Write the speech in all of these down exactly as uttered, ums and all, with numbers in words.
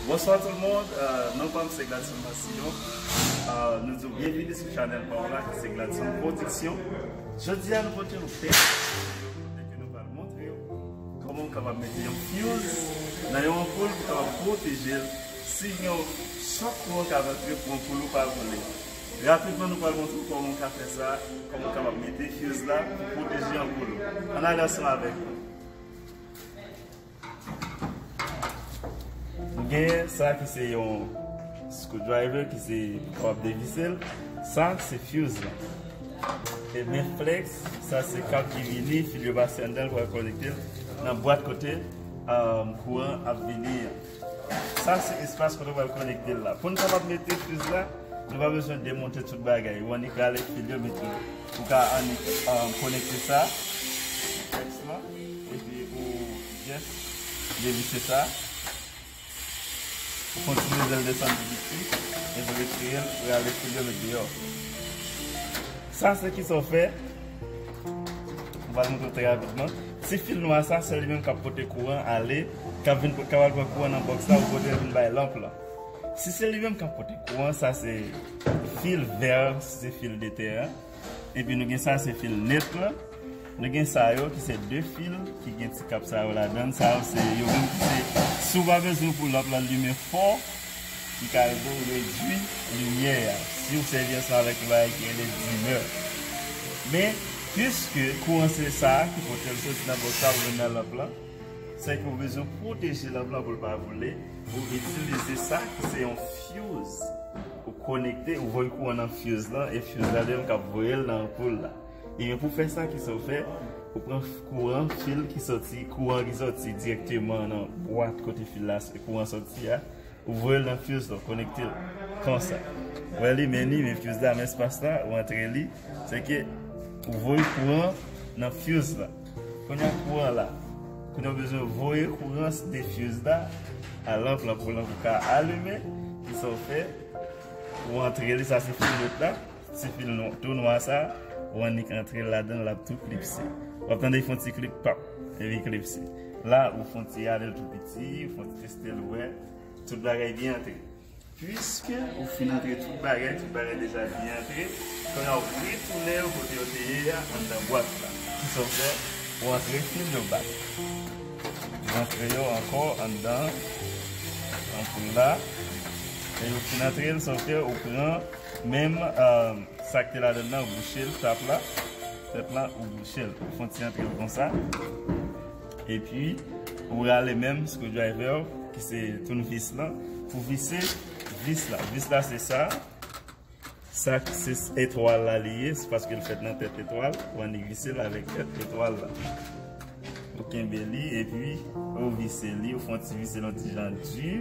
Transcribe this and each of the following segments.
Bonswa tout moun, euh, non pa m se Gladson Massillon. Euh, nou di w byenvini sou chanèl pa w la ki se Gladson Production. Jodi a nou pote yon bèl videyo kote ke nou pral montre w kòman w kapab mete yon fuse nan yon anpoul pou kapab pwoteje l si gen yon chòk kouran k ap antre pou anpoul ou pa boule. Rapidman nou pral montre w kòman w ka fè sa, kòman w kapab mete fuse la pou pwoteje anpoul ou. Ann ale ansanm avèk mwen. Nou gen sa ki se yon screwdriver ki se pou kapab devise l. Sa se fuse la. E men flex, sa se kab ki vini, fil yo pase anndan l pou al konekte l nan bwat kote, um, kouran ap vini an. Sa se espas kote w pral konekte l la. Pou n kapab mete fuse la, nou pa bezwen demonte tout bagay. Ou annik rale fil yo, mete. Ou ka annik, um, konekte sa, flex lan, epi ou just devise sa. Ou fè yon ti bezwen desann ti piti, epi retire l, rale fil yo, met deyò. Sa se kisa w fè. M pral montre w trè rapidman. Ti fil nwa sa, se li menm k ap pote kouran ale, k ap vin, k ap al pran kouran nan bòks la, pou pote l vin bay lanp lan. Si se li menm k ap pote kouran, sa se fil vè, si se fil de tè a. Epi nou gen sa, se fil net lan. Nou gen sa yo ki se de fil ki gen ti kab sa yo ladan l. Sa yo se yo menm ki se, si w pa bezwen pou lanp lan limen fò, ki ka ede w redui limyè a. Si w sèvi ansanm avèk yon bagay ki rele dimmer. Men, piske kouran se sa a ki pote l soti nan bòks la pou vin nan lanp lan, se ke w bezwen pwoteje lanp lan pou l pa boule, ou itilize sa ki se yon fuse. Ou konekte, ou voye kouran nan fuse lan, e fuse la li menm k ap voye l nan anpoul la. Ebyen, pou fè sa, kisa w fè? Ou pran kouran, fil ki soti, kouran ki soti dirèkteman nan bwat kote fil la, kouran soti a, ou voye l nan fuse la, ou konekte l konsa. Ou wè li, men li, men fuse la, men espas la, ou antre li, se ke ou voye kouran nan fuse la. Kounye a kouran la, kounye a ou bezwen voye kouran de fuse la a lanp lan pou lanp ou ka alimen, kisa w fè? Ou antre li, sa se fil net la. Ti fil nwa, tou nwa sa, ou annik antre l ladan l, l ap tou klipse. W ap tande l fè yon ti klip, pap, epi klipse. La, ou fè yon ti ale l tou piti, ou fè yon ti teste l, ou wè. Tout bagay byen antre. Piske ou fin antre tout bagay, tout bagay deja byen antre, kounye a w retounen yo kote yo te ye a anndan bwat la. Kisa w fè? Ou antre fil yo bak. Ou antre yo ankò anndan anpoul la. E ou fin antre l, sa w fè, ou pran menm, euh, sa k te ladan nan, ou bouche l, tap la, tèt la, ou bouche l. Ou fè yon ti antre l konsa. Epi, ou rale menm screwdriver, ki se tournevis lan, pou vise vis la. Vis la, se sa. Sa, se etwal la li ye, se paske l fèt nan tèt etwal, ou annik vise l avèk tèt etwal la. Ou kenbe li, epi ou vise li, ou fè yon ti vise l yon ti jan di.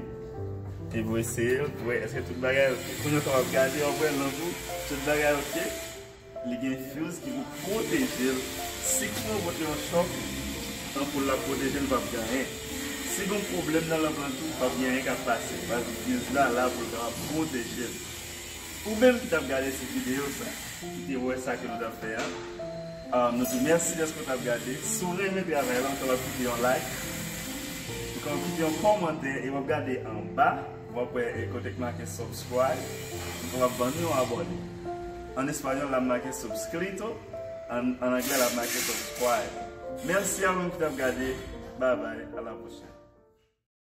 Epi ou eseye l pou wè èske tout bagay oke. Kounye a w kapab gade, w ap wè lanp ou, tout bagay oke. Li gen fuse ki pou pwoteje l. Si kouran pote yon chòk, anpoul la pwoteje l, p ap gen anyen. Si gen yon pwoblèm nan lanp lan tou, p ap gen anyen k ap pase. Paske fuse la la pou l kapab pwoteje l. Ou menm ki t ap gade ti videyo sa, ki te wè sa ke nou t ap fè a, ah, nou di w mèsi dèske w t ap gade. Si w renmen travay la, w kapab kite yon like, ou kapab kite yon kòmantè e w ap gade anba, w ap wè, e, kote k make subscribe, ou kapab ban nou yon abòne. An espanyòl, l ap make suscrito, an, an anglè, l ap make subscribe. Mèsi a ou menm ki t ap gade. Bye bye, à la prochaine.